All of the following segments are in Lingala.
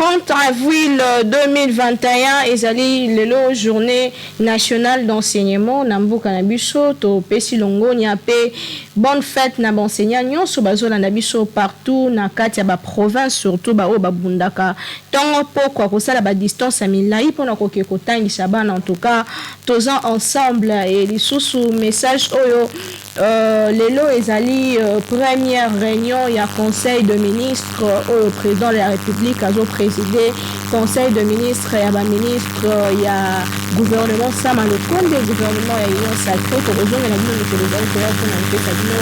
30 avril 2021 ezali lelo journée nationale d'enseignement na mboka na biso. Topesi longonia mpe bonne fête na baenseignant nyonso bazolanda biso partout na kati ya baprovince, surtout baoyo babundaka ntongo pokwa kosala badistance ya milai mpona koke kotangisa bana. En tout cas, toza ensemble. E lisusu message oyo, lelo ezali première réunion ya conseil de ministre oyo président de la République azopréside, conseil de ministre ya baministre ya gouvernement Sama Lukonde, gouvernement ya Union sacrée. Tokozongela bino mikolo ezali koya mpona kopesa bino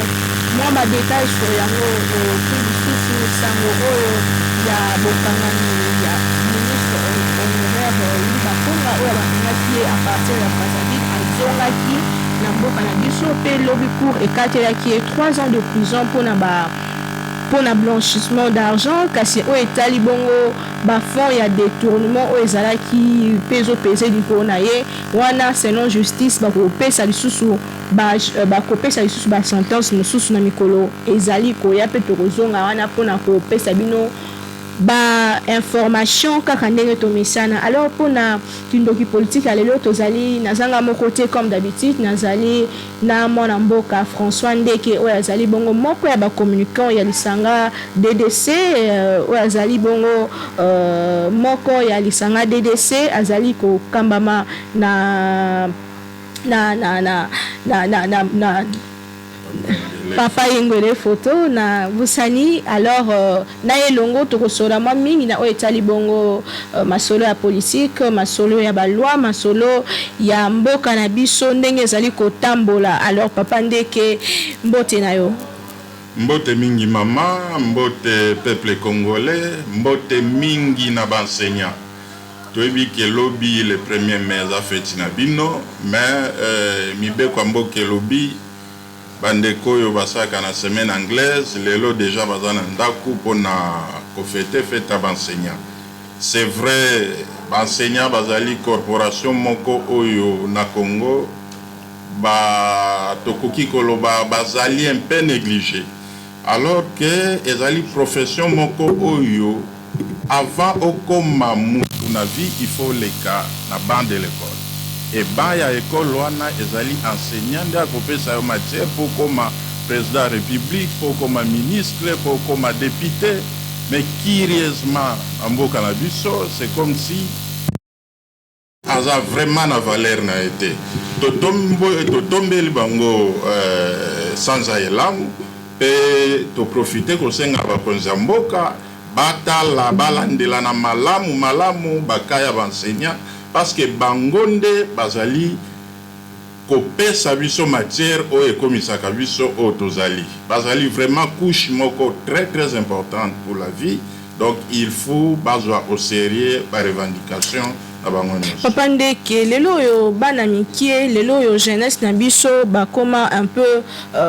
mwa badetail sur yango. Mpe lisusu sango oyo ya bokangami ya ministre honoraire Willy Bakonga oyo bakangaki ye à partir ya Brazzaville, azongaki na mboka na biso mpe lobi cour ekatelaki ye 3 ans de prison mpona blanchissement d'argent. Kasi oyo etali bongo bafonds ya détournement oyo ezalaki mpe ezopese likolo na ye wana, selon justice, bakopesa lisusu basentence mosusu na mikolo ezali koya, mpe tokozonga wana mpona kopesa bino bainformation kaka ndenge tomesana. Alors, mpona kindoki politique ya lelo, tozali nazanga moko te. Comme d'habitude, nazali na mwana mboka François Ndeke oyo azali bongo moko ya bacommunicant ya lisanga DDC, oyo azali bongo moko ya lisanga DDC, azali kokambama na Papa Yengwele Photo na Busani. Alors, na elongo tokosola mwa mingi na oyo etali bongo masolo ya politique, masolo ya baloi, masolo ya mboka na biso ndenge ezali kotambola. Alors, Papa Ndeke, mbote na yo. Mbote mingi mama, mbote peuple congolais, mbote mingi na baenseignant. Toyebi ke lobi le 1er mai eza feti na bino, mais mibeko ya mboka elobi bandeko oyo basalaka na semaine anglaise lelo déjà baza na ndako mpona kofêter fête ya baenseignant. C'est vrai, baenseignant bazali corporation moko oyo na Congo ba tokoki koloba bazali un peu négligé, alors que ezali profession moko oyo avant okoma mutu na vie, il faut leka na banc de l'école. E banc ya école wana ezali enseignant nde akopesa yo matière mpo okoma président ya république, mpo okoma ministre, mpo okoma député. Mais curieusement, na mboka na biso, c'est comme si aza vraiment na valeur na ye te. Totombeli bango sanza elamu mpe toprofite kosenga bakonzi ya mboka batala, balandela na malamu malamu baka ya baenseignant, parce que bango nde bazali kopesa biso matière oyo ekomisaka biso oyo tozali. Bazali vraiment couche moko très très importante pour la vie, donc il faut bazwa au sérieux barevendication na bango nyonso. Papa Ndeke, lelo oyo bana mike, lelo oyo jeunesse na biso bakoma un peu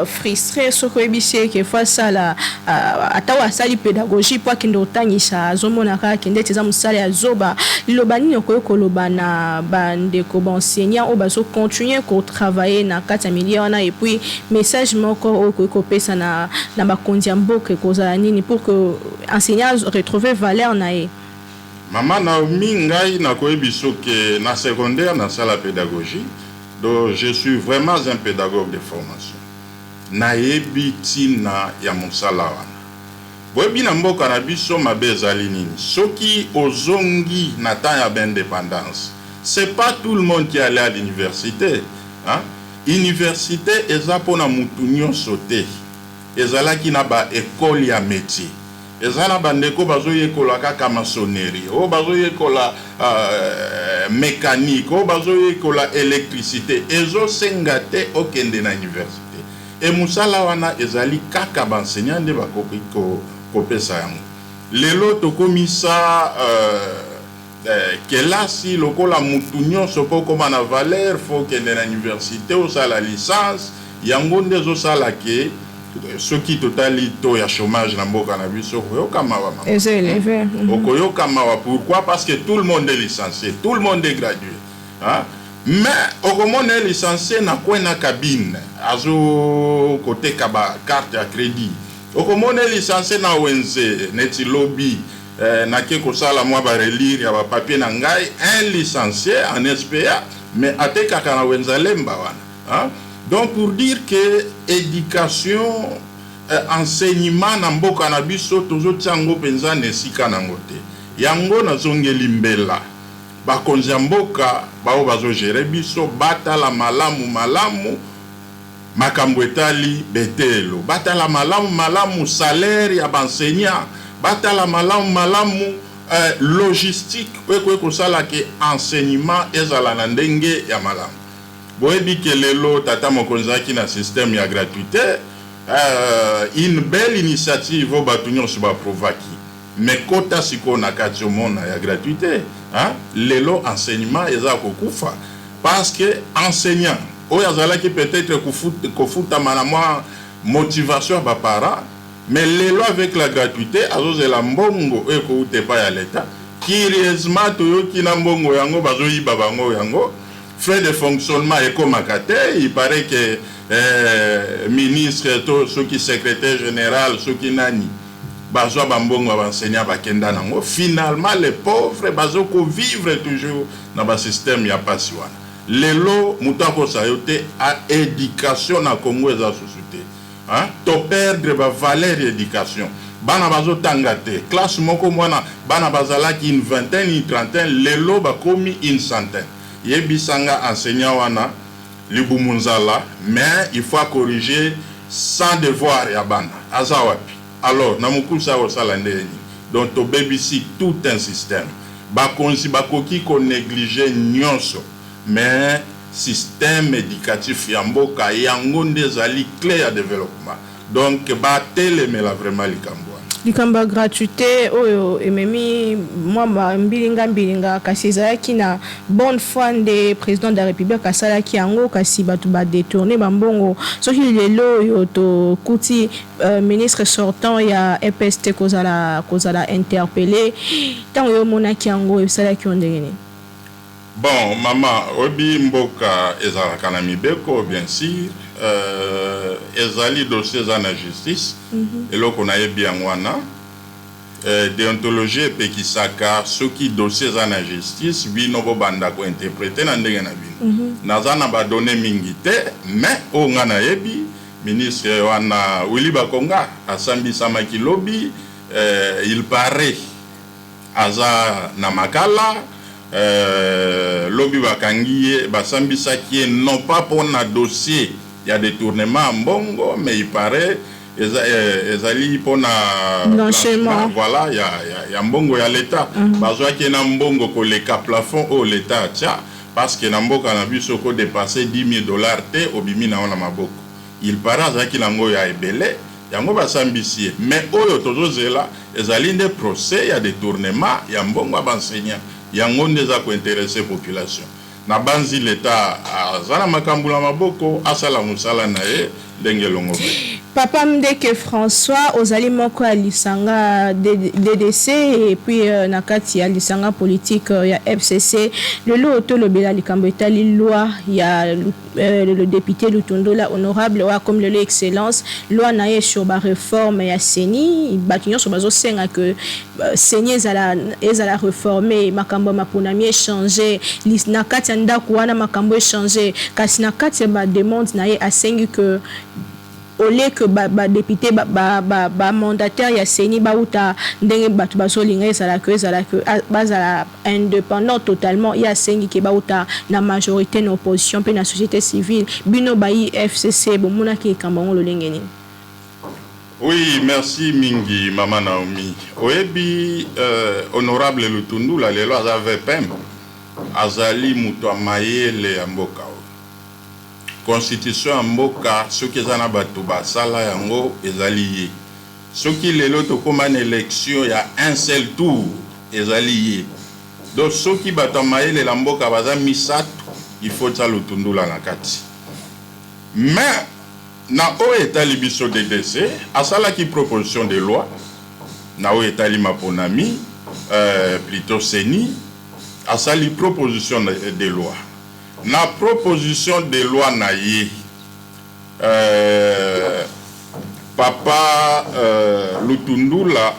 frustré. Soki oyebisi eke faut asala ata oyo asali pédagogie mpo akende kotangisa, azomona kaka akende ete eza mosala ya zoba. Liloba nini okoki koloba na bandeko baenseignant oyo bazocontinue kotravaille na kati ya milieu wana? Et puis message moko oyo okoki kopesa na bakonzi ya mboka ekozala nini pour que enseignant retrouver valeur na ye? Mama Naomi, ngai nakoyebi soki na secondaire nasala pédagogie, donc je suis vraiment un pédagogue de formation. Nayebi ntina ya mosala wana. Boyebi, na mboka na biso mabe ezali nini? Soki ozongi na temps ya baindépendance, c'est pas tout le monde qui allait à l'université, hein? Université eza mpona mutu nyonso te. Ezalaki na baekole ya métier, eza na bandeko bazoyekola kaka maçonnerie, oyo bazoyekola mécanique, oyo bazoyekola électricité. Ezosenga te okende na université. E mosala wana ezali kaka baenseignant nde bakoki kopesa yango. Lelo tokomisa kelasi lokola mutu nyonso mpo okóma na valeur, faut okende na université, osala licence. Yango nde ezosala ke soki totali taux ya chômage na mboka na biso, okoyoka mawa. Eza élevé. Okoyoka mawa. Pourquoi? Parce que tout le monde est licencié, tout le monde est gradué, hein? Mais okomona ye licencié na coin na cabine, azokoteka bacarte ya crédit. Okomona ye licencié na wenze neti lobi. Nake kosala mwa barelire ya bapapier na ngai, un licencié en SPA, mais atekaka na wenza Lemba wana, hein? Donc pour dire que éducation, enseignement na mboka na biso, tozotia yango mpenza na esika nango te. Yango nazongeli mbela bakonzi ya mboka bao bazogérer biso, batala malamu malamu makambo etali betelo, batala malamu malamu salaire ya baenseignant, batala malamu malamu logistique oyo ekoki kosala ke enseignement ezala na ndenge ya malamu. Boyebi ke lelo tata mokonzi azalaki na système ya gratuité, une belle initiative oyo bato nyonso baapprouvaki. Mais kota sikoyo na kati, omona ya gratuité, hein? Lelo enseignement eza kokufa parce que enseignant oyo azalaki peut-être kofutama na mwa motivation ya baparent, mais lelo avec la gratuité azozela mbongo oyo ekouta epai ya l'État. Curieusement, toyoki na mbongo yango bazoyiba bango yango, frais de fonctionnement ekomaka te. Il paraît que ministre to soki secrétaire général, soki nani, bazwa bambongo ya baenseignant, bakenda nango. Finalement, les pauvres bazokovivre toujours na basystème ya pasi wana. Lelo moto akosa yo te, a éducation na Congo eza susu te, hein? Toperdre bavaleur ya éducation. Bana bazotanga te. Classe moko, mwana, bana bazalaki une vingtaine, une trentaine, lelo bakomi une centaine. Yebisanga, enseignant wana libumu nzala, mais il faut corriger sans devoir ya bana, aza wapi? Alors na mokusa akosala ndenge nini? Donc tobebisi tout un système. Bakonzi bakoki konégliger nyonso, mais système éducatif ya mboka, yango nde ezali clé ya développement. Donc batelemela vraiment likambo wana. Likambo ya gratuité oyo ememi mwa mbilinga mbilinga, kasi ezalaki na bonne foi nde président de la République asalaki yango, kasi bato badétourner bambongo. Soki lelo oyo tokuti ministre sortant ya EPST kozala interpellé, ntango yo omonaki yango, esalaki yo ndenge nini? Bon, mama, oyebi mboka ezalaka na mibeko, bien sûr. Ezali dossier eza na justice. Eloko nayebi yango wana, déontologie epekisaka soki dossier eza na justice, bino bobanda kointerpréter na ndenge na bino. Naza na badonnées mingi te, mais oyo nga nayebi, ministre wana Willy Bakonga asambisamaki lobi. Il paraît aza na Makala. Lobi bakangi ye, basambisaki ye non pas mpona dossier ya détournement ya mbongo, mais il paraît ezali mpona blanchiment. Voilà, ya mbongo ya l'État. Bazwaki na mbongo koleka plafond oyo l'État atia, parce que na mboka na biso kodépasser 10 000 $ te, obimi na yo na maboko. Il paraît azalaki nango ya ebele, yango basambisi ye. Mais oyo tozozela ezali nde procès ya détournement ya mbongo ya baenseignant. Yango nde eza kointéresser population. Na banzi leta aza na makambo na maboko, asala mosala na ye ndenge elongo mpe. Papa Mdeke François, ozali moko ya lisanga DDC et puis na kati ya lisanga politique ya FCC. Lelo tolobela likambo etali loi ya le député Lutundula, honorable oyo comme lelo excellence, loi na ye sur baréforme ya CENI. Bato nyonso bazosenga ke CENI ezala réforme, makambo ya maponami échange na kati ya ndako wana, makambo échange. Kasi na kati ya bademande na ye, asengi ke au lieu que badéputé, bamandataire ya CENI bauta ndenge bato bazolinga ezalaka bazala indépendant totalement, ye asengi ke bauta na majorité, na opposition mpe na société civile. Bino bayi FCC, bomonaki likambo yango lolenge nini? Oui, merci mingi, mama Naomi. Oyebi, honorable Lutundula lelo aza VPM, azali moto ya mayele ya mboka oyo. Constitution ya mboka, soki eza na bato basala yango, ezali ye. Soki lelo tokóma na élection ya un seul tour, ezali ye. Donc soki bato ya mayele na mboka baza misato, il faut tia Lutundula na kati. Mais na oyo etali biso DDC, asalaki proposition de loi na oyo etali maponami, plutôt CENI. Asali proposition de loi. Na proposition de loi na ye, papa Lutundula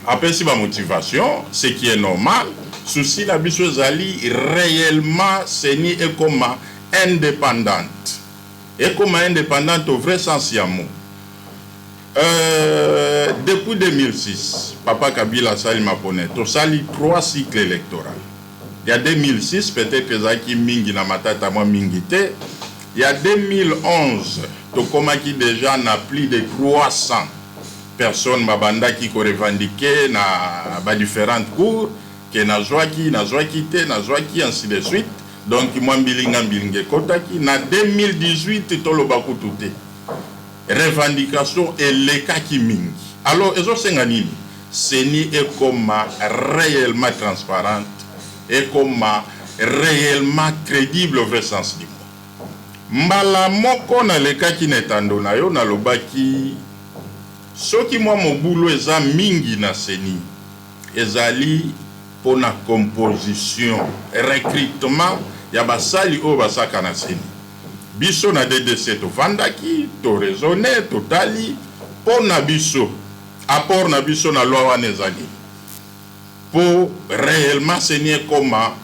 Apesi ba motivation, ce qui est normal. Souci na biso ezali réellement CENI ekoma indépendante, ekoma indépendante au vrai sens ya mot. Depuis 2006, papa Kabila asali mapone, tosali trois cycles électoral. Ya 2006 peut-être ezalaki mingi na matata mwa mingi te. Ya 2011, tokomaki déjà na plus de 300 personnes babandaki korevendiquer na badifférentes cours ke nazwaki, nazwaki te, nazwaki, ainsi de suite. Donc mwa mbilinga mbilinga ekotaki. Na 2018, toloba kutu te, revendication elekaki mingi. Alors ezosenga nini? CENI ekoma réellement transparente, ekoma réellement crédible au vrai sens du mot. Mbala moko nalekaki na etando na yo, nalobaki soki mwa mobulu eza mingi na CENI, ezali mpona composition, recrutement ya basali oyo basaka na CENI. Biso na DDC tovandaki, toraisonner, totali. Mpo na biso, apport na biso na loi wana ezali mpo réellement CENI ekoma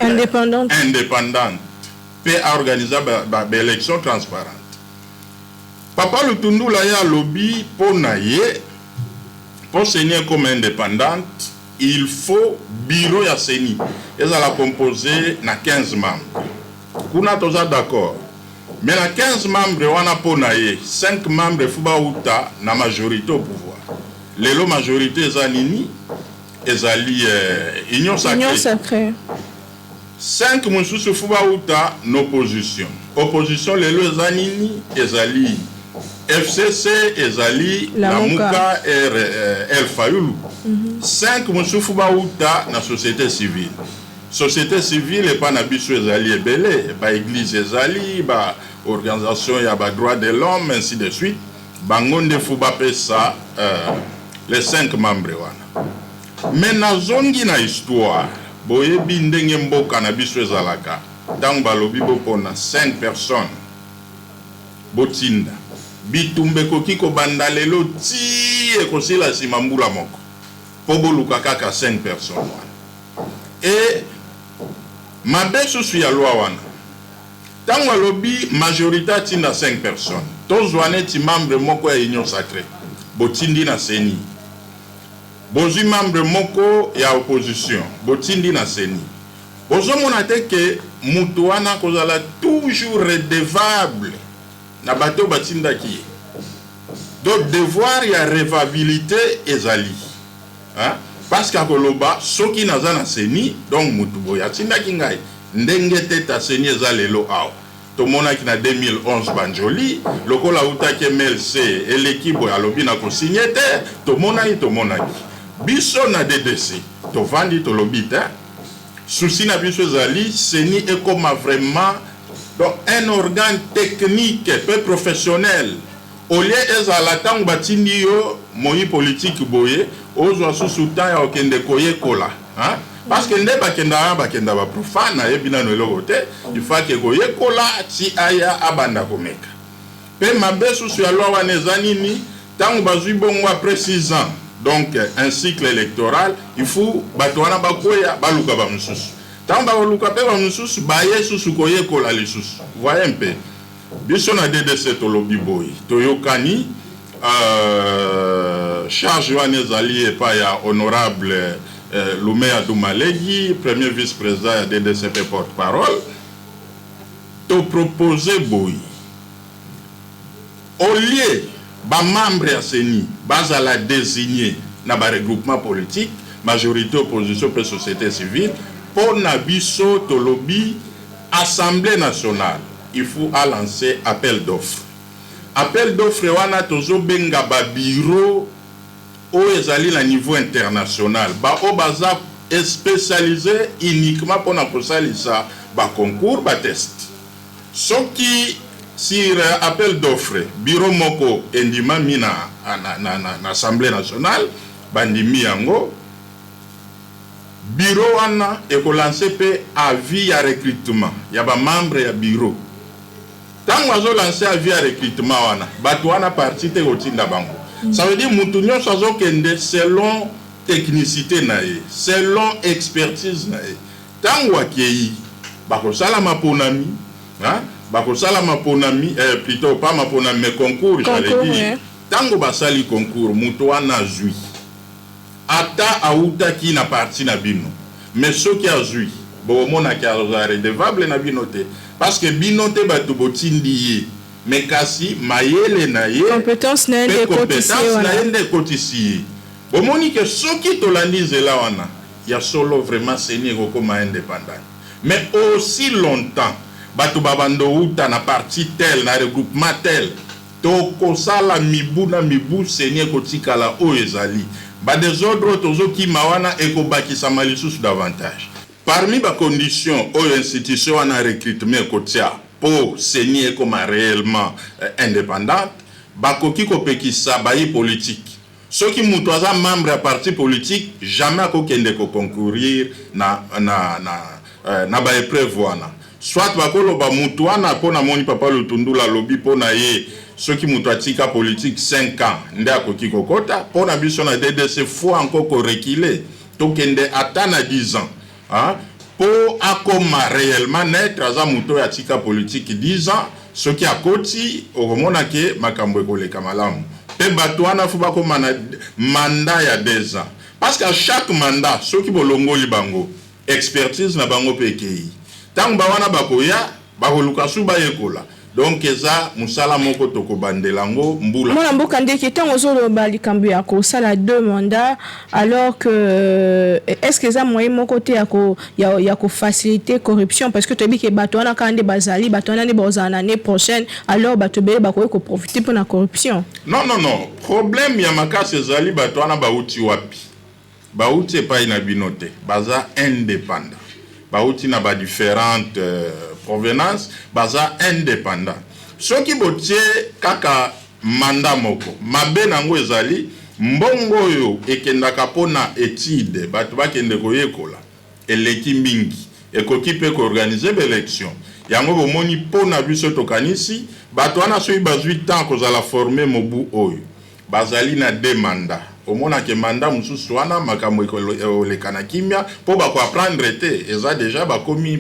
indépendante, indépendante mpe aorganiser baélection ba transparente. Papa Lutundula, ye alobi mpo na ye, mpo CENI ekoma indépendante, il faut bureau ya CENI ezala composé na 15 membres. Kuna toza d'accord, mais na 15 membres wana, mpo na ye, 5 membres faut bauta na majorité au pouvoir. Lelo majorité eza nini? Ezali Union sacrée. Union sacrée. 5 mosusu faut bauta na opposition. Opposition lelo eza nini? Ezali FCC, ezali Lamuka, R Fayulu. 5 mosusu bauta na société civile. Société civile epa na biso ezali ebele, baéglise, ezali baorganisation ya badroit de l'homme, ainsi de suite. Bango nde faut bapesa les 5 membres wana. Mais nazongi na histoire. Boyebi ndenge mboka na biso ezalaka. Ntango balobi bopona 5 personnes botinda, bitumba ekoki kobanda lelo ti ekosila nsima mbula moko mpo boluka kaka 5 personnes wana. E mabe susu ya loi wana, ntango alobi majorité atinda 5 personnes, tozwa neti membre moko ya Union sacrée botindi na CENI, bozwi membre moko ya opposition botindi na CENI, bozomona te ke mutu wana kozala toujours redevable na bato oyo batindaki ye? Donc devoir ya redevabilité ezali, hein? Parce que akoloba soki naza na CENI, donc mutu boye atindaki ngai. Ndenge te ta CENI eza lelo awa, tomonaki na 2011 banjoli lokola autaki MLC, eleki boye, alobi na kosigner te. Tomonaki, tomonaki. Biso na DDC tovandi, tolobi te, souci na biso ezali CENI ekoma vraiment donc un organe technique pe professionnel, au lieu ezala ntango batindi yo moi politique boye, ozwa susu temps ya kokende koyekola, hein? Parce que nde bakendaka, bakenda baprofane, ayebi nano eloko te, ifake koyekola ti aya abanda komeka. Mpe mabe susu ya loi wana eza nini? Ntango bazwi bongo, après 6 ans, donc un cycle électoral, il faut bato wana bakweya, baluka bamosusu. Ntango bakoluka mpe bamosusu, baye susu koyekola lisusu. Voye mpe biso na DDC tolobi boye, toyokani, charge wana ezali epai ya honorable Lumeya Dumalegi, premier vice-président ya DDC, porte-parole. Topropose boye: au lieu bamembre ya CENI bazala désigné na baregroupement politique, majorité, opposition mpe société civile, mpo na biso tolobi Assemblée nationale il faut alancer appel d'offre. Appel d'offre wana, tozobenga babureau oyo ezali na niveau international, baoyo baza spécialisé uniquement mpona kosalisa baconcours, batest. Soki sur appel d'offre bureau moko endimami na Assemblée nationale, bandimi yango, bureau wana ekolancer mpe avis ya recrutement ya bamembre ya bureau. Ntango azolancer avis ya recrutement wana, bato wana parti te kotinda bango. Ça veut dire mutu nyonso azokende selon technicité na ye, selon expertise na ye. Ntango akei, bakosala maponami, hein? Bakosala maponami, plutôt pas maponami mais concours, j'allais dire. Ntango basali concours, moto wana azwi, ata autaki na parti na bino, mais soki azwi, bokomonaki aza redevable na bino te, parce que bino te bato botindi ye, mais kasi mayele na ye, compétence na ye nde ekotisi ye. Na ye nde ekotisi ye. Bomoni ke soki tolandi nzela wana ya solo, vraiment CENI ekokóma indépendant. Mais aussi longtemps bato babanda outa na parti tel, na regroupement tel, tokosala mibu na mibu, CENI ekotikala oyo ezali. Badésordre oyo tozokima wana ekobakisama lisusu davantage. Parmi bacondition oyo institution wana recrutement ekotia mpo CENI ekoma réellement indépendante, bakoki kopekisa bayi politique. Soki moto aza membre ya parti politique, jamais akokende koconcourir na baépreuve wana. Soit bakoloba motu wana, mpo namoni papa Lutundula alobi mpo na ye, soki moto atika politique 5 ans nde akoki kokota. Mpo na biso na DDC, faut encore koreculer, tokende ata na 10 ans, hein? Mpo akoma réellement neutre. Aza moto oyo atika politique 10 ans, soki akoti, okomona ke makambo ekoleka malamu. Mpe bato wana faut bakóma na mandat ya 2 ans, parce que à chaque mandat, soki bolongoli bango, expertise na bango mpe ekei. Ntango bawana bakoya, bakoluka su bayekola. Donc eza mosala moko tokobandela yango mbula. Mwana mboka Ndeke, ntango ozoloba likambo ya kosala deux mandats, alors que est ce que eza moyen moko te ya kofaciliter corruption? Parce que toyebi ke bato wana kaka nde bazali, bato wana nde bazala na année prochaine, alors bato ebele bakoki koprofiter mpona corruption. Non, non, non. Problème ya makasi ezali, bato wana bauti wapi? Bauti epai na bino te, baza indépendant, bauti na badifférentes provenance, baza indépendant. Soki botie kaka mandat moko, mabe nango ezali mbongo oyo ekendaka mpona étude, bato bakende koyekola, eleki mingi, ekoki mpe koorganiser baélection. Yango bomoni, mpo na biso tokanisi bato wana, soki bazwi temps kozala formé mobu oyo, bazali na deux mandats, omonake mandat mosusu wana makambo ekoleka na kimia, mpo bakoapprendre te, eza déjà bakomi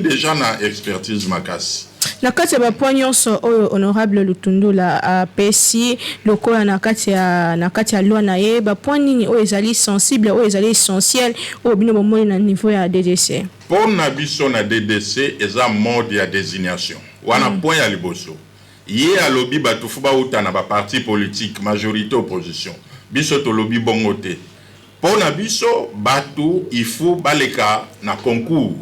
déjà na expertise makasi. Na kati ya bapoint nyonso oyo honorable Lutundula apesi lokola na kati ya loi na ye, bapoint nini oyo ezali sensible, oyo ezali essentiel, oyo bino bomoni na niveau ya DDC? Mpo na biso na DDC, eza mode ya désignation wana. Point ya liboso, ye alobi bato faut bauta na baparti politique, majorité, opposition. Biso tolobi bongo te. Mpo na biso, bato il faut baleka na concours.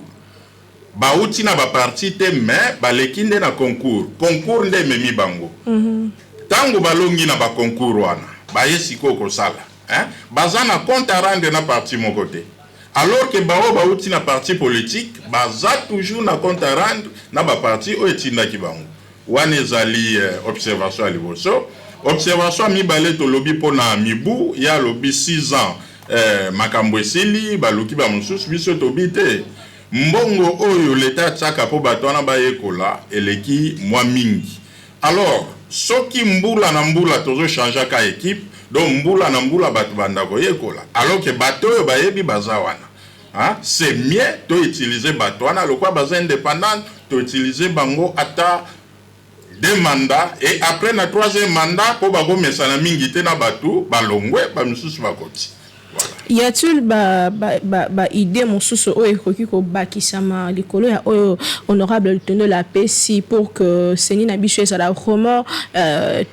Bauti na baparti te, mais baleki nde na concours, concours nde ememi bango. Ntango balongi na baconcours wana, baye sikoyo kosala, hein? Baza na compte à rendre na parti moko te, alors que bao bauti na parti politique baza toujours na compte à rendre na baparti oyo etindaki bango. Wana ezali observation ya liboso. Observation ya mibale, tolobi mpona mibu. Ye alobi 6 ans, makambo esili, baluki bamosusu. Biso tobi te. Mbongo oyo leta atiaka mpo bato wana bayekola eleki mwa mingi. Alors soki mbula na mbula tozochangeaka équipe, donc mbula na mbula bato banda koyekola, alors ke bato oyo bayebi baza wana, hein? C'est mieux toutiliser bato wana lokola baza indépendante, toutiliser bango ata deux mandats, et après na troisième mandat, mpo bakomesana mingi te na bato, balongwe, bamisusu bakoti. Voilà. Y a-t-il ba idée mosusu oyo ekoki kobakisama likolo ya oyo honorable Lutundula apesi pour que CENI na biso ezala vraiment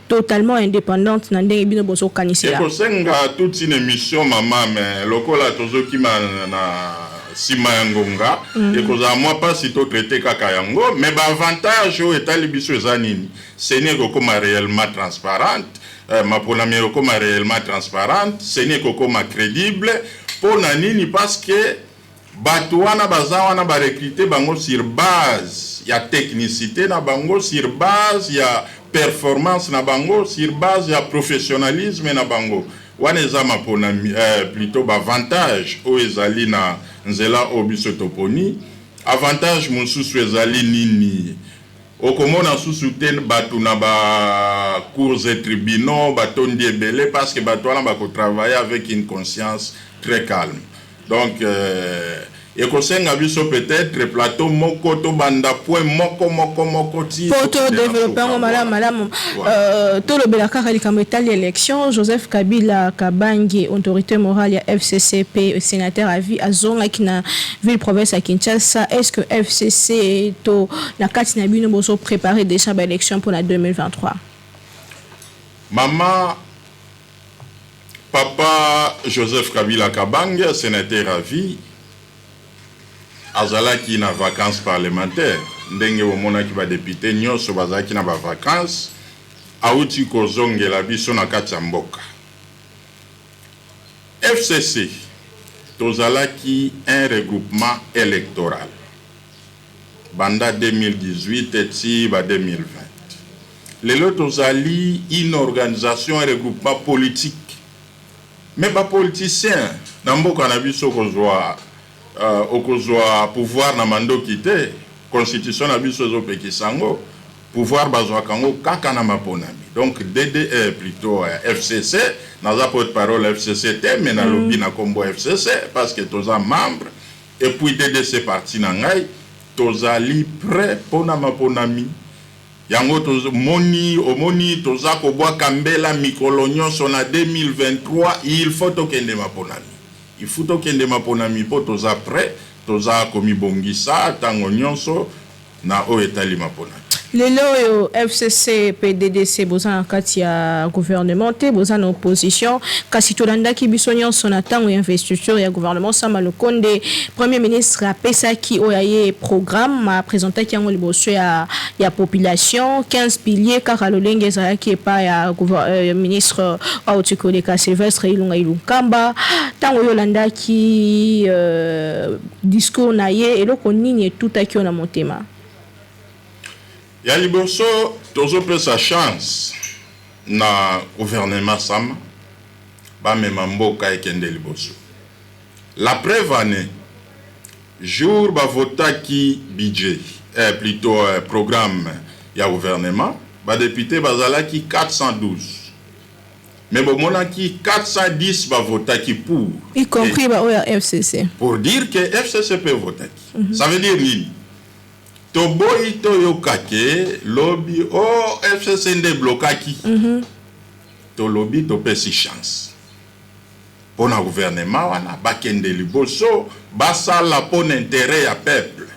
totalement indépendante na ndenge bino bozokanisela? Ekosenga toute une émission, mama, mais lokola tozokima na nsima ya ngonga, ekozala mwa mpasi totraiter kaka yango. Mais baavantage oyo etali biso eza nini? CENI ekokóma réellement transparente, maponami ekokóma réellement transparente, CENI ekokóma crédible. Mpo na nini? Parce que bato wana baza wana, barecruter bango sur base ya technicité na bango, sur base ya performance na bango, sur base ya professionnalisme na bango. Wana eza maponami, plutôt baavantage oyo ezali na nzela oyo biso toponi. Avantage mosusu ezali nini? Okomona susu te bato na ba cours et tribunaux batondi ebele, parce que bato wana bakotravailler avec une conscience très calme. Donc ekosenga biso peut-être plateau moko, tobanda point moko moko moko ti po todévelopper yango malamu malamu. Tolobela kaka likambo etali élection. Joseph Kabila Kabange, autorité morale ya FCC mpe sénateur à vie, azongaki na ville province ya Kinshasa. Est ce que FCC to na kati na bino bozopréparer déjà baélection mpona 2023? Mama, papa Joseph Kabila Kabange, sénateur à vie, azalaki na vacances parlementaire. Ndenge bomonaki, badéputés nyonso bazalaki na bavacances. Awuti kozongela biso na kati ya mboka. FCC, tozalaki un regroupement électoral banda 2018 ti ba 2020. Lelo tozali une organisation, un regroupement politique. Mais bapoliticien na mboka na biso, kozwa okozwa pouvoir na mandoki te. Constitution na biso ezopekisa yango. Pouvoir bazwaka yango kaka na maponami. Donc dd plutôt FCC, naza porte parole FCC te, mais nalobi na nkombo FCC parce que toza membre. Et puis DDC, parti na ngai, tozali prêt mpona maponami. Yango tomoni, omoni, toza kobwaka mbela mikolo nyonso na 2023. Il faut tokende maponami, il faut tokende maponami mpo toza prêt, toza komibongisa ntango nyonso na oyo etali maponami. Lelo oyo FCC mpe DDC boza na kati ya gouvernement te, boza na opposition. Kasi tolandaki biso nyonso na ntango ya investiture ya gouvernement Sama Lukonde, premier ministre apesaki oyo aye programme, apresentaki yango liboso ya population, 15 piliers, kaka lolenge ezalaki epai ya ministre auti koleka, Sylvestre Ilunga Ilunkamba. Ntango oyo olandaki discours na ye, eloko nini etutaki yo na motema? Ya liboso, tozopesa chance na gouvernement Sama bamema mboka ekende liboso. La preuve ane, jour bavotaki budget, plutôt programme ya gouvernement, badéputés bazalaki 412, mais bomonaki 410 bavotaki pour. Y compris baoyo ya FCC. Pour dire que FCC mpe votaki. Ça veut dire nini? Toboyi toyoka ke lobi o oh, FCC nde eblokaki. Tolobi topesi chance mpo na gouvernement wana bakende liboso, basala mpo na intérêt ya peuple.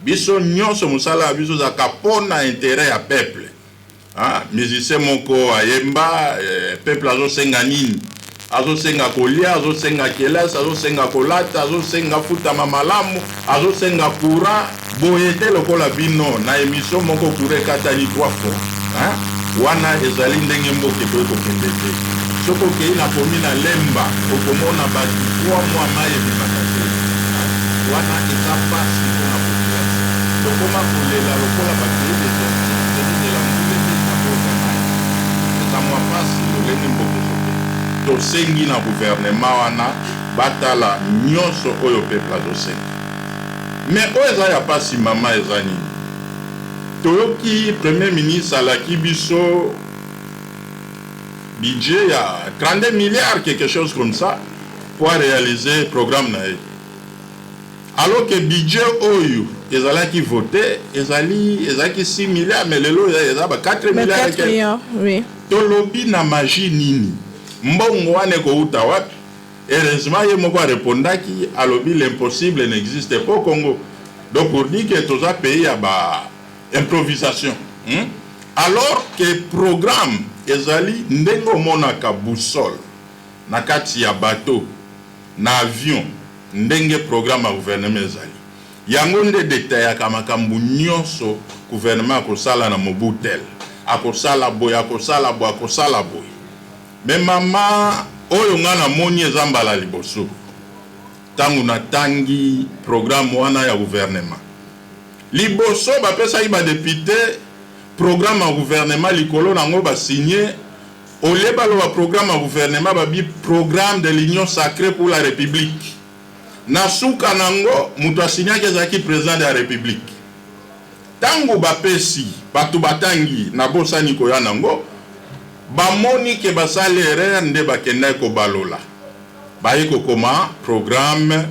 Biso nyonso, mosala ya biso ezalaka mpo na intérêt ya peuple. Ah, musicien moko ayemba peuple azosenga nini? Azosenga kolia, azosenga kelasi, azosenga kolata, azosenga futama malamu, azosenga courant. Boye te lokola bino na émission moko, courant ekatani trois fois, hein? Wana ezali ndenge mboka ekoki kokende te. Soki okei na komi na Lemba, okomona bato 3 mois mai ebimaka te. Wana eza mpasi mpona population. Tokoma kolela lokola bapays désertique, tozozela mbula ebeta koyoka mai. Eza mwa mpasi lolenge mboka ezokende. Tosengi na gouvernement wana batala nyonso oyo peuple azosenga. Mais oyo eza ya mpasi, mama, eza nini? Toyoki premier ministre alaki biso budget ya 32 milliards, quelque chose comme ça, pour réaliser programme na ye, alors que budget oyo ezalaki voté ezalaki 6 milliards, mais lelo eza ba 4 milliards. 4 milliards, oui. Tolobi na magie nini? Mbongo wana ekouta wapi? Heureusement, ye moko arépondaki, alobi: "L'impossible n'existe pas au Congo." Donc pour dire que toza pays ya ba improvisation, Alors que programme ezali ndenge omonaka boussole na kati ya bateau, na avion. Ndenge programme ya gouvernement ezali, yango nde detayaka makambo nyonso gouvernement akosala na mobu tel, akosala boye, akosala boye, akosala boye. Mais mama, oyo nga namoni eza mbala liboso ntango natangi programme wana ya gouvernement. Liboso bapesaki badéputés programme ya gouvernement, likolo nango basigné. Au lieu baloba programme ya gouvernement, babi programme de l'Union sacrée pour la République. Na suka nango, moto asignaki ezalaki président de la République. Ntango bapesi bato batangi, nabosani koya nango, bamoni ke basali erreur, nde bakendaki kobalola, baye kokoma programme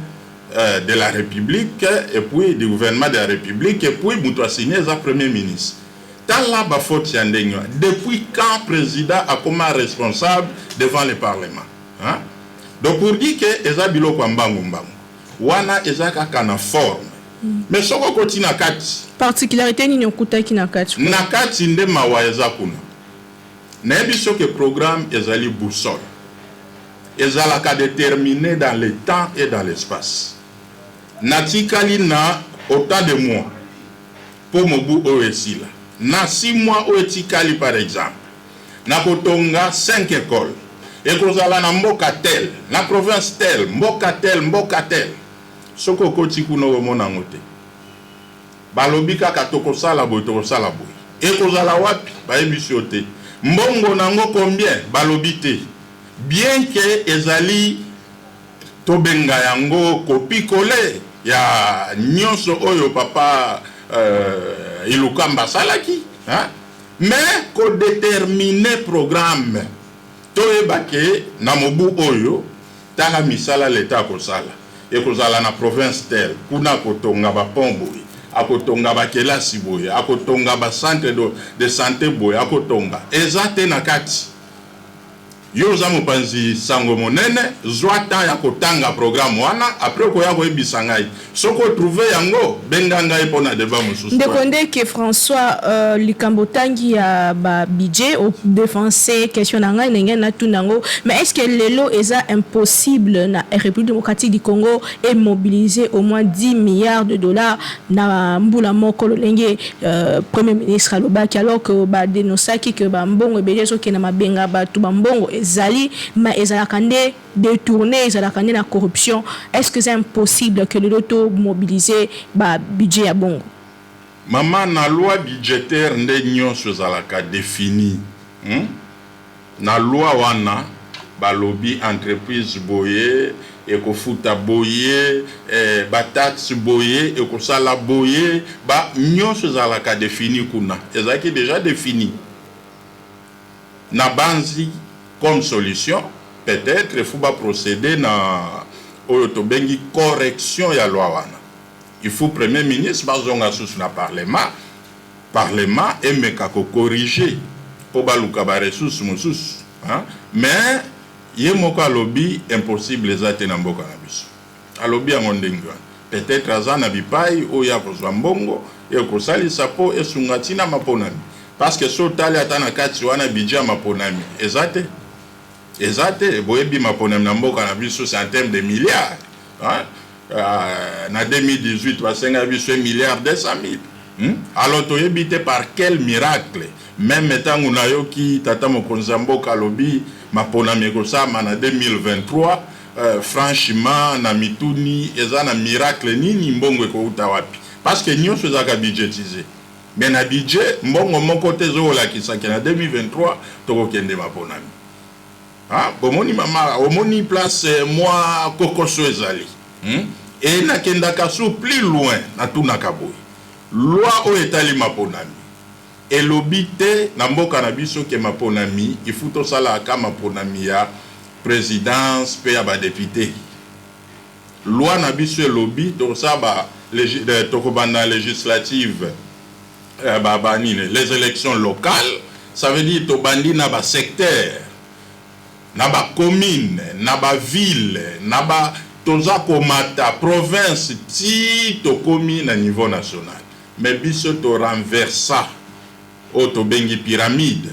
de la République et puis du gouvernement de la République, et puis moto asigné eza Premier ministre. Tala bafaute ya ndenge wana. Depuis quand président akoma responsable devant le Parlement, hein? Donc pour dire que eza biloko ya mbangu mbangu wana, eza kaka na forme, mais soki okoti na kati... Particularité nini okutaki na kati? Na kati nde mawa eza kuna. Nayebi soki programme ezali boussole, ezalaka déterminé dans le temps et dans l'espace. Natikali na autant de mois mpo mobu oyo esila, na 6 mois oyo etikali, par exemple nakotonga 5 école, ekozala na mboka tel, na province tel, mboka tel, mboka tel. Soki okoti kuna, okomona yango te. Balobi kaka tokosala boye, tokosala boye. Ekozala wapi? Bayebisi yo te. Mbongo nango combien? Balobi te. Bien ke ezali, tobenga yango copier-coller ya nyonso oyo papa Ilunkamba asalaki, hein? Mais kodéterminer programme, toyeba ke na mobu oyo, tala misala leta akosala, ekozala na province tel, kuna akotonga bapont boye, akotonga bakelasi boye, akotonga bacentre de santé boye, akotonga. Eza te na kati. Yo oza mopanzi sango monene, zwa temps ya kotanga programme wana, après okoya koyebisa ngai. Soki otrouve yango, benga ngai mpo na débat mosusu. Ndeko Ndeke François, likambo otangi ya babudget, odéfense question na ngai ndenge natuna yango, mais est ce que lelo eza impossible na République démocratique du Congo emobiliser au moins 10 milliards de dollars na mbula moko, lolenge Premier ministre alobaki, alors que badénonçaki ke bambongo ebele ezokende mabenga bato, bambongo ezali, mais ezalaka nde détourné, ezalaka nde na corruption? Est ce que c'est impossible que lelo tomobiliser babudget ya bongo? Mama, na loi budgétaire nde nyonso ezalaka défini, Na loi wana balobi entreprise boye ekofuta boye, bataxe boye ekosala boye, ba nyonso ezalaka défini kuna, ezalaki déjà défini. Na banzi, comme solution, peut-être il faut baprocéder na oyo tobengi correction ya loi wana. Il faut Premier ministre bazonga susu na Parlement, Parlement emeka kocorriger mpo baluka baressource mosusu, hein? Mais ye moko alobi impossible eza te na mboka na biso. Alobi yango ndenge wana, peut-être aza na bipai oyo akozwa mbongo ekosalisa mpo esunga ntina maponami, parce que so otali ata na kati wana, budget ya maponami eza te, eza te. Boyebi maponami na mboka na biso, c'est en terme de milliards, hein? Na 2018 basengaki biso 1 milliard 200 mille, Alors toyebi te par quel miracle. Même ntango nayoki tata mokonzi ya mboka alobi maponami ekosalama na 2023, franchement na mituni eza na miracle nini, mbongo ekouta wapi? Parce que nyonso ezalaka budgétisé, mais na budget mbongo moko te ezokolakisaki na 2023 tokokende maponami. Ah, bomoni mama, omoni place mwa kokoso ezali, E nakendaka su plus loin, natunaka boye: loi oyo etali maponami elobi te na mboka na biso ke maponami ifu tosalaka maponami ya présidence mpe ya badéputé. Loi na biso elobi tokosala, tokobanda législative, banini, les élections locales, ça veut dire tobandi na basecteur, na bacommune, na baville, na ba toza komata province ti tokomi na niveau national. Mais biso torenversa oyo tobengi pyramide,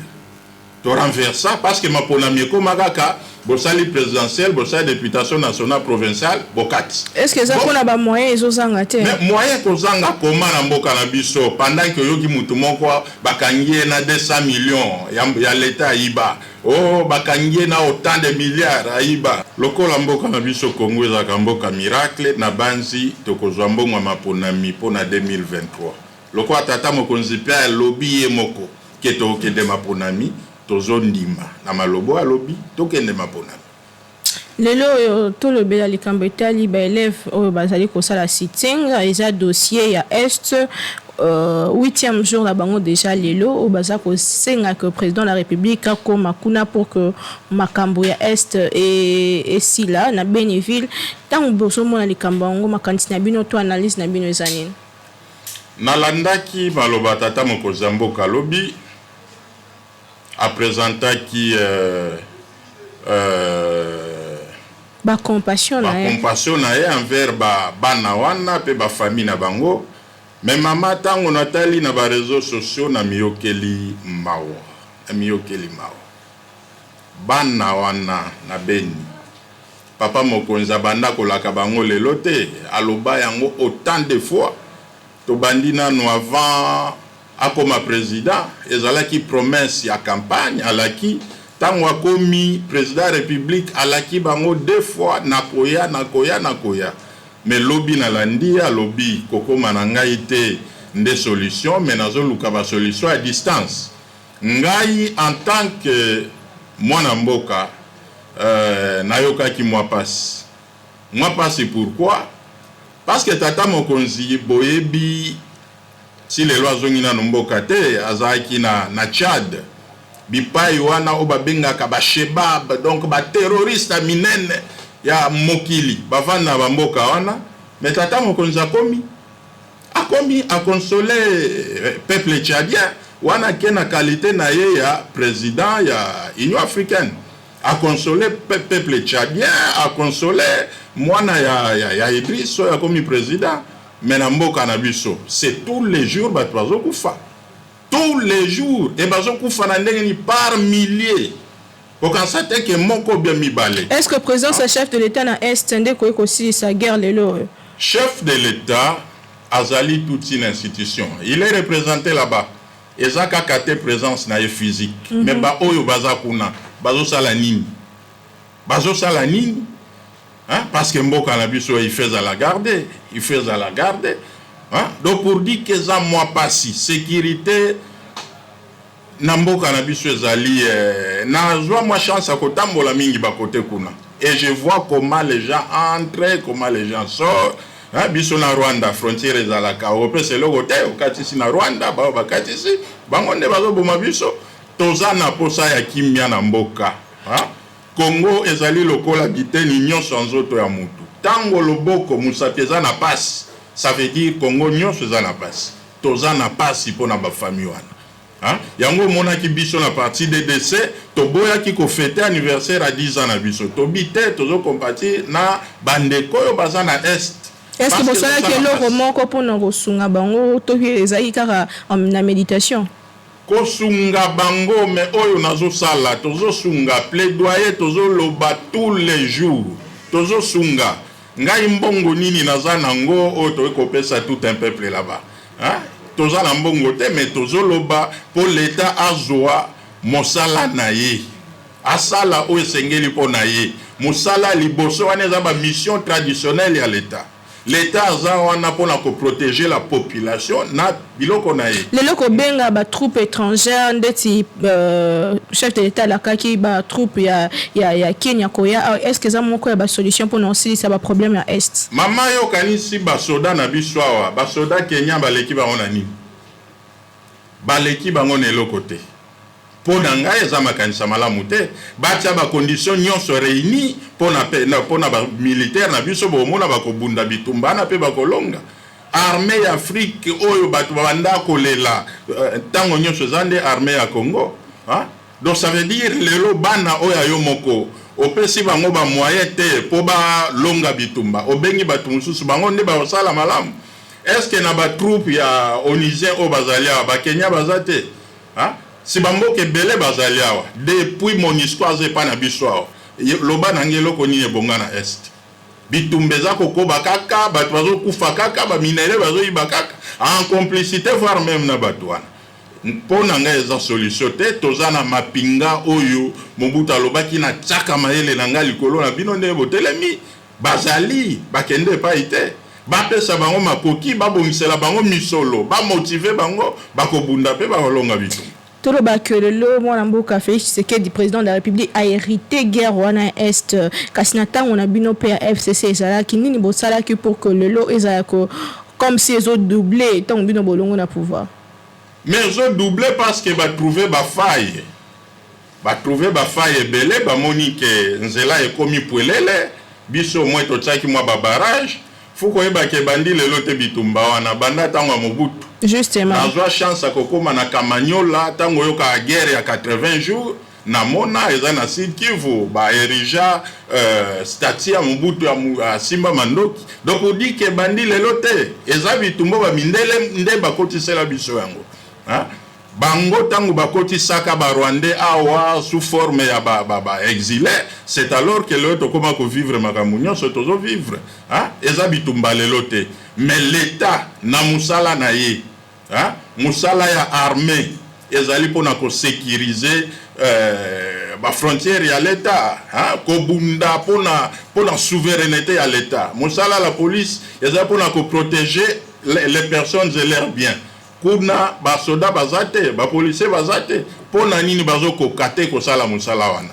torenversa, parce que maponami ekóma kaka bosali présidentielle, bosali députation nationale, provinciale, bokati. Est ce que eza mpona bamoyen ezozanga te? Mais moyen kozanga koma na mboka na biso, pendant ke oyoki mutu moko bakangi ye na 200 millions ya leta ayiba, o oh, bakangi ye na autant de milliards ayiba. Lokola mboka na biso Congo ezalaka mboka miracle, na banzi tokozwa mbongo ya maponami mpo na 2023, lokola tata mokonzi mpe alobi ye moko ke tokokende maponami. Tozondima na malobo alobi tokende maponami. Lelo oyo tolobela likambo etali baélève oyo bazali kosala sit-in. Eza dossier ya Est. Huitième jour na bango déjà lelo oyo baza kosenga que président de la République akoma kuna pour que makambo ya Est esila na Beniville. Ntango bozomona likambo yango, makanisi na bino to analyse na bino eza nini? Nalandaki maloba tata mokonzi ya mboka alobi, apresentaki bacompassion na ye. Bacompassion na ye envers bana wana mpe bafamille na bango. Mais mama, ntango natali na baréseaux sociaux, na miyokeli mawa, na miyokeli mawa. Bana wana na Beni, papa mokonzi abanda kolaka bango lelo te, aloba yango autant de fois. Tobandi nano avant akoma président, ezalaki promesse ya campagne. Alaki, ntango akomi président ya République, alaki bango deux fois: "Nakoya, nakoya, nakoya." Mais lobi nalandi, alobi: "Kokóma na ngai te nde solution, mais nazoluka basolution à distance." Ngai, en tant que mwana mboka, nayokaki mwa pasi, mwa pasi. Pourquoi? Parce que tata mokonzi, boyebi, ti lelo azongi nano mboka te. Azalaki na Tchad, bipai wana oyo babengaka bashebab, donc baterroriste ya minene ya mokili bavanda na bamboka wana. Mais tata mokonzi akomi akonsole peuple tchadien wana ke na qualité na ye ya président ya Union africaine, akonsole peuple tchadien, akonsole mwana ya Idriss oyo akomi président. Mais na mboka na biso, c'est tous les jours bato bazokufa, tous les jours, e bazokufa na ndenge nini? Par milliers. Kokanisa te ke moko bien mibale. Est ce que présence ya chef de l'État na Est nde koki kosilisa guerre lelo oyo? Chef de l'État azali toute une institution, il est représenté là-bas. Eza kaka te présence na ye physique, mais baoyo baza kuna bazosala nini? Bazosala nini, hein? Parce que mboka na biso, il faut ezala garde, il faut ezala garde, hein? Donc pour dire que eza mwa pasi, sécurité na mboka na biso ezali nazwa mwa chance ya kotambola mingi bakote kuna et je vois comment les gens entrent, comment les gens sortent, hein? Biso na Rwanda, frontière ezalaka, opesa eloko te, okatisi na Rwanda, bao bakatisi, bango nde bazoboma biso. Toza na posa ya kimia na mboka, hein? Congo ezali lokola biteni nyonso ya nzoto ya mutu. Ntango loboko, mosapi eza na pasi, ça veut dire Congo nyonso eza na pasi. Toza na pasi mpo na bafamille wana, hein? Yango omonaki biso na parti DDC, toboyaki kofêter anniversaire ya 10 ans na biso. Tobi te, tozocompatir na bandeko oyo baza na Est. Est ce que bosalaki eloko moko mpona kosunga bango, toki ezalaki kaka na méditation? Kosunga bango, mais oyo nazosala, tozosunga, plaidoyer tozoloba tous les jours, tozosunga. Ngai, mbongo nini naza nango oyo tokoki kopesa tout un peuple là-bas, hein? Toza na mbongo te, mais tozoloba mpo leta azwa mosala na ye, asala oyo esengeli mpo na ye. Mosala liboso wana eza bamission traditionnelle ya leta. Leta aza wana mpona koprotéger la population na biloko na ye. Lelo kobenga batroupe étrangère ndeti chef de l'État alakaki batroupe ya Kenya koya, est ce que eza moko ya basolution mpona osilisa baproblème ya Est? Mama, yo okanisi basoda na biso awa, basoda Kenya baleki bango na nini? Baleki bango na eloko te. Mpo na ngai, eza makanisa malamu te. Batia bacondition nyonso réuni mpo na bamilitaire na biso, bomona bakobunda bitumba wana mpe bakolonga. Armée ya Afrique oyo bato babanda kolela ntango nyonso eza nde armée ya Congo, hein? Donc ça veut dire lelo bana oyo ya yo moko, opesi bango bamoyen te mpo balonga bitumba, obengi bato mosusu, bango nde bakosala malamu. Est ce que na batroupe ya onusien oyo bazali awa, bakenya baza te, hein? Si bamboka ebele bazali awa depuis MONUSCO aza epai na biso awa, loba na ngai, eloko nini ebonga na Est? Bitumba eza kokoba kaka, bato bazokufa kaka, baminerais bazoyiba kaka en complicité, voire même na bato wana. Mpo na ngai, eza solution te. Toza na mapinga oyo Mobutu alobaki: "Natiaka mayele na ngai likolo na bino." Ndenge botelemi, bazali bakende epai te. Bapesa bango makoki, babongisela bango misolo, bamotiver bango, bakobunda mpe bakolonga bitumba. Toloba ke lelo mwana mboka Félix Tshisekedi, président de la République, a hérité guerre wana ya Est. Kasi na ntango na bino mpe ya FCC ezalaki nini? Bosalaki pour que lelo ezala ko Comme si ezo doubler ntango bino bolongo na pouvoir. Mais ezo doubler parce que batrouve bafaille, batrouve bafaille ebele. Bamoni ke nzela ekomi pwelele. Biso mwe totiaki mwa babarrage. Fu koyeba ke ebandi lelo te. Bitumba wana banda ntango ya Mobutu. Nazwa chance ya kokóma na Kamanyola ntango oyokaka guerre ya 80 jours. Namona eza na Sud Kivu, baerija statue ya Mobutu ya simba mandoki. Donc odi ke ebandi lelo te. Eza bitumba bamindele nde bakotisela biso yango, hein? Bango ntango bakotisaka Barwandais awa sous forme ya baexilé ba, ba c'est alors que lelo tokóma kovivre makambo nyonso tozovivre, hein? Eza bitumba lelo te, mais l'État na mosala na ye, hein? Mosala ya armée ezali mpona kosécuriser bafrontière ya l'État, hein? Kobunda mpona souveraineté ya l'État. Mosala la police ezali mpona koprotéger les personnes et leurs biens. Kuna basoda baza te, bapolicier baza te. Mpo na nini bazokoka te kosala mosala wana,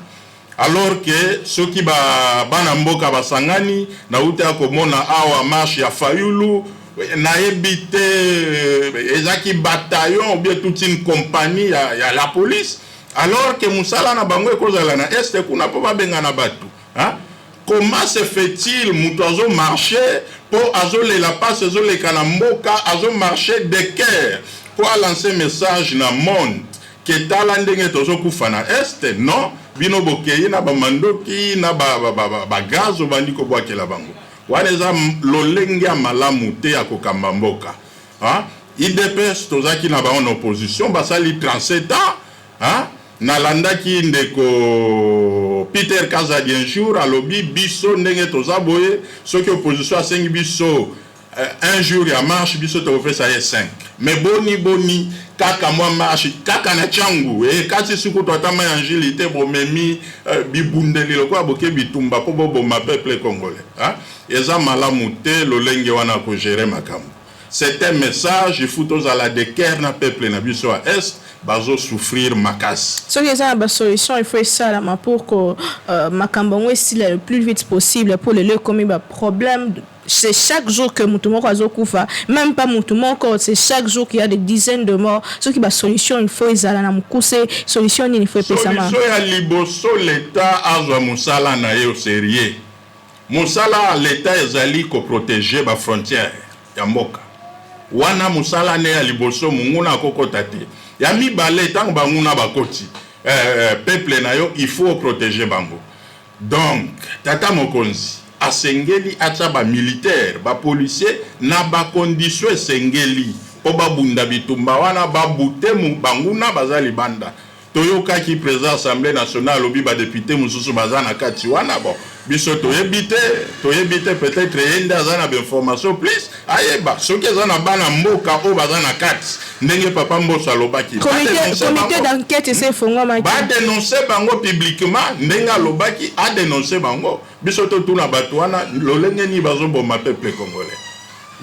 alors que soki bana mboka basangani? Nauti ya komona awa marche ya Fayulu. Nayebi te ezalaki bataillon ou bien toute une compagnie ya la police, alors que mosala na bango ekozala na Est kuna mpo babengana bato, hein? Comment se fait-il, moto azomarche mpo azolela mpasi ezoleka na mboka, azomarche de cœur mpo alance message na monde ke tala ndenge tozokufa na Est? Non, bino bokei na bamandoki na bagaz, obandi kobwakela bango. Wana eza lolenge ya malamu te ya kokamba mboka. UDPS, tozalaki na bango na opposition, basali 37 ans, hein? Nalandaki ndeko Peter Kazadi un jour alobi: biso ndenge toza boye, soki opposition asengi biso un jour ya marche, biso tokopesa ye 5. Mais boni boni kaka mwa marche kaka na Tshangu ekati sikutu ata mai ya Njili te, bomemi bibundeli lokola boke bitumba mpo boboma peuple congolais, hein? Eza malamu te lolenge wana kogérer makambo. C'est un message: il faut tozala de cœur na peuple na biso ya Est, bazosouffrir makasi. Soki eza na basolution, il faut esalama pour que makambo yango esila le plus vite possible. Pour lelo ekomi baproblème, c'est chaque jour que mutu moko azokufa, même pas mutu moko, c'est chaque jour qu'il y a des dizaines de morts. Soki basolution, il faut ezala na mokuse. Solution nini il faut epesama? Solution ya liboso, l'État azwa mosala na ye au sérieux. Mosala ya l'État ezali koprotéger bafrontière ya mboka wana. Mosala ne ya liboso, monguna akokota te. Ya mibale, ntango banguna bakoti, peuple na yo, il faut protéger bango. Donc tata mokonzi asengeli atia bamilitaire, bapolicier na bacondition esengeli mpo babunda bitumba wana, babute banguna baza libanda. Toyokaki président Assemblée nationale alobi badéputé mosusu baza na kati wana. Bon, biso toyebi te, toyebi te. Peut-être ye nde aza na bainformation plus, ayeba soki eza na bana mboka oyo baza na kati, ndenge papa Mboso alobaki. Comité d'enquête ese efongwamaki. Badénonce bango publiquement ndenge alobaki, adénonce bango. Biso totuna bato wana lolenge nini bazoboma peuple congolais.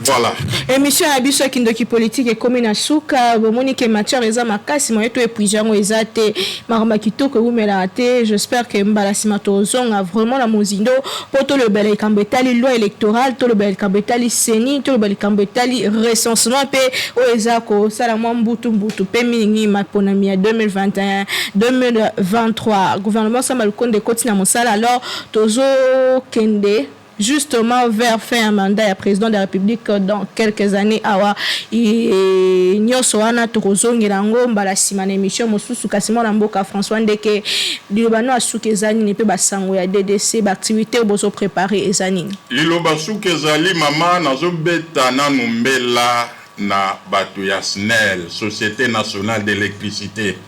Voilà. Émission ya biso ya Kindoki Politique ekomi na suka. Bomoni ke matière eza makasi, moye to épuise yango eza te. Makambo ya kitoko ewumelaka te. J'espère ke mbala nsima tozonga vraiment na mozindo mpo tolobela likambo etali loi électorale, tolobela likambo etali CENI, tolobela likambo etali recensement mpe oyo eza kosala mwa mbutu mbutu, mpe mingi maponami ya 2021 2023. Gouvernement Sama Lukonde ekoti na mosala. Alors tozokende justement vers fin ya mandat ya président de la République dans quelques années awa. Nyonso wana tokozongela yango mbala nsima na émission mosusu. Kasi mwana mboka François Ndeke, liloba no asuki eza nini, mpe basango ya DDC, baactivité oyo bozoprépare eza nini? Liloba suki ezali, mama, nazobeta nanu mbela na bato ya SNEL, Société nationale d'électricité.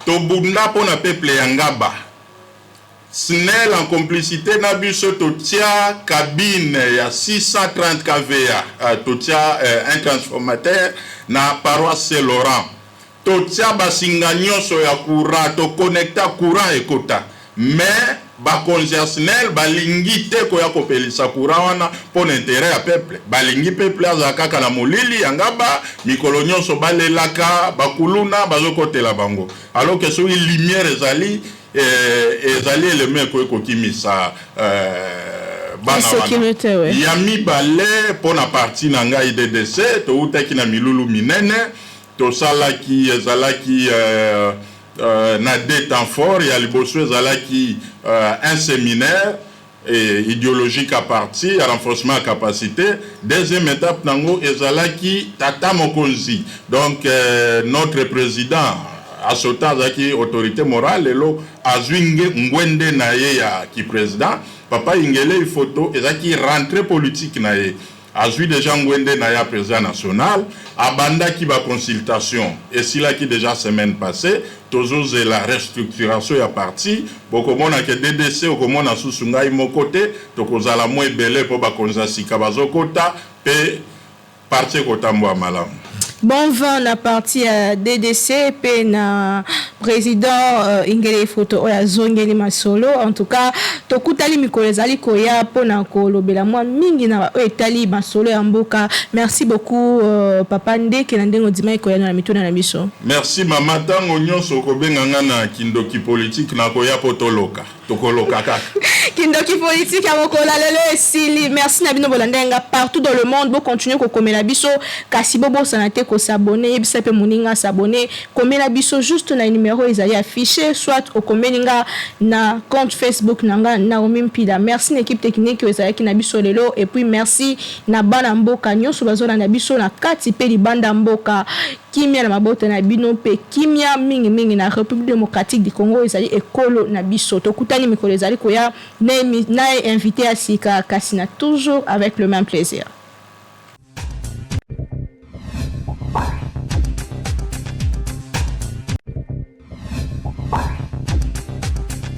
Tobunda mpo na peuple ya Ngaba. SNEL en complicité na biso, totia cabine ya 630 kVA, totia un transformateur na paroisse Saint Laurent, totia basinga nyonso ya courant, toconnecta courant ekota. Mais bakonzi ya SNEL balingi te koya kopelisa courant wana mpo na intérêt ya peuple. Balingi peuple azala kaka na molili ya Ngaba mikolo nyonso, balelaka, bakuluna bazokotela bango, alors que soki lumière ezali, ezali elemo ekoki kokimisa bana wana. Ya mibale, mpo na parti na ngai DDC, toutaki na milulu minene tosalaki. Ezalaki na deux temps forts. Ya liboso ezalaki un séminaire et idéologique à partir ya renforcement ya capacité. Deuxième étape nango ezalaki tata mokonzi, donc notre président asota, azalaki autorité morale, lelo azwi ngwende na ye ya ki président, papa Ingele Ifoto. Ezalaki rentrée politique na ye, azwi déjà ngwende na ye ya président national. Abandaki baconsultation, esilaki déjà semaine passée. Tozozela restructuration ya parti. Bokomona ke DDC, okomona susu ngai moko te, tokozala mwa ebele mpo bakonzi ya sika bazokota mpe parti ekotambola malamu. Bon vent na parti ya DDC mpe na président Ingele Ifoto oyo azongeli masolo. En tout cas, tokutali mikolo ezali koya mpona kolobela mwa mingi na oyo etali masolo ya mboka. Merci beaucoup, papa Ndeke, na ndenge ondimaki koya na mituna na biso. Merci mama. Ntango nyonso okobenga nga na Kindoki Politique, nakoya mpo toloka, tokoloka kaka. Kindoki Politique ya mokolo lelo esili. Merci na bino bolanda nga partout dans le monde. Bocontinue kokomela biso, kasi bobosana te kos'abonner. Yebisa mpe moninga s'abonner. Komela biso juste na numéro ezali affiché, soit okomeli nga na compte Facebook na nga, Naomi Mpila. Merci na équipe technique oyo ezalaki na biso lelo, et puis merci na bana mboka nyonso bazolanda biso na kati mpe libanda mboka. Kimia na mabota na bino mpe kimia mingimingi na République démocratique du Congo, ezali ekolo na biso. Tokutani mikolo ezali koya na invité ya sika, kasi na toujours avec le même plaisir.